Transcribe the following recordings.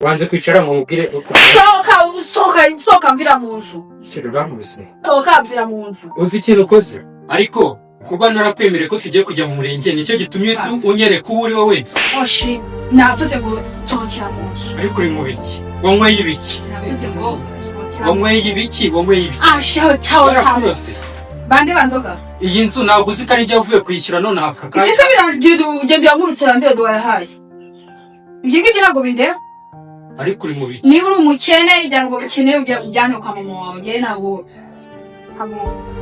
Wanze kwicara ngo nkubwire uko. Sohoka, sohoka, sohoka, mvira mu nzu. Chérie, urankubise. Sohoka, mvira mu nzu. Uzi ikintu ukoze? Ariko kuba narakwemereye ko tugiye kujya mu murenge, nicyo gitumye unyereka uwo uri we wese. Oshi, navuze ngo sohokera mu nzu. Ariko uri mu biki? Wanyweye ibiki? Navuze ngo sohokera. Wanyweye ibiki? Wanyweye ibiki? Ah, shaho, cyaho. Warakurose. Bande banzoga. Iyi nzu ntabwo uzi ko ari njye uvuye kuyishyura none aka kanya? Ibyo se birangira? Ugenda uyangurutse, randire wayahaye. Ibyo ngibyo ntabwo bindeba. Ariko uri mu biki? Niba uri umukene, ijyana ubwo bukene, ujyane kwa mama wawe. Njyewe ntabwo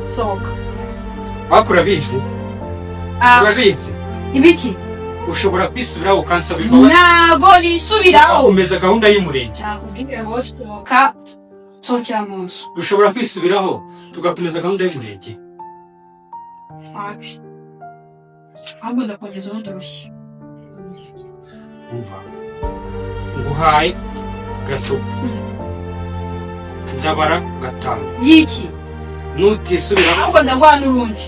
sohoka. Ariko urabizi. Ah. Urabizi. Ibiki? Ushobora kwisubiraho ukansaba imbabazi. Ntabwo nisubiraho. Ugakomeza gahunda y'umurenge. Nakubwiye ngo sohoka, sohokera mu nzu. Ushobora kwisubiraho tugakomeza gahunda y'umurenge. Wapi, ahubwo ndakongeza urundi rushyi. Umva, nguhaye gasopo, ndabara gatanu. Y'iki? Nutisubiraho. Ahubwo ndaguha n'urundi.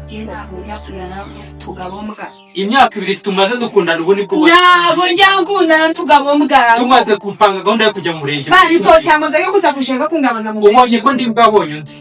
Njyewe ntabwo njya kurana tugabo mbwa. Imyaka 2 tumaze dukundana, ubu nibwo Ntabwo njya ngundana n'utugabo mbwa. Tumaze gupanga gahunda yo kujya mu murenge. Bani, sohokera mu nzu yo kuza kushaka kungabana mu Ubonye ko ndi bwabonye undi.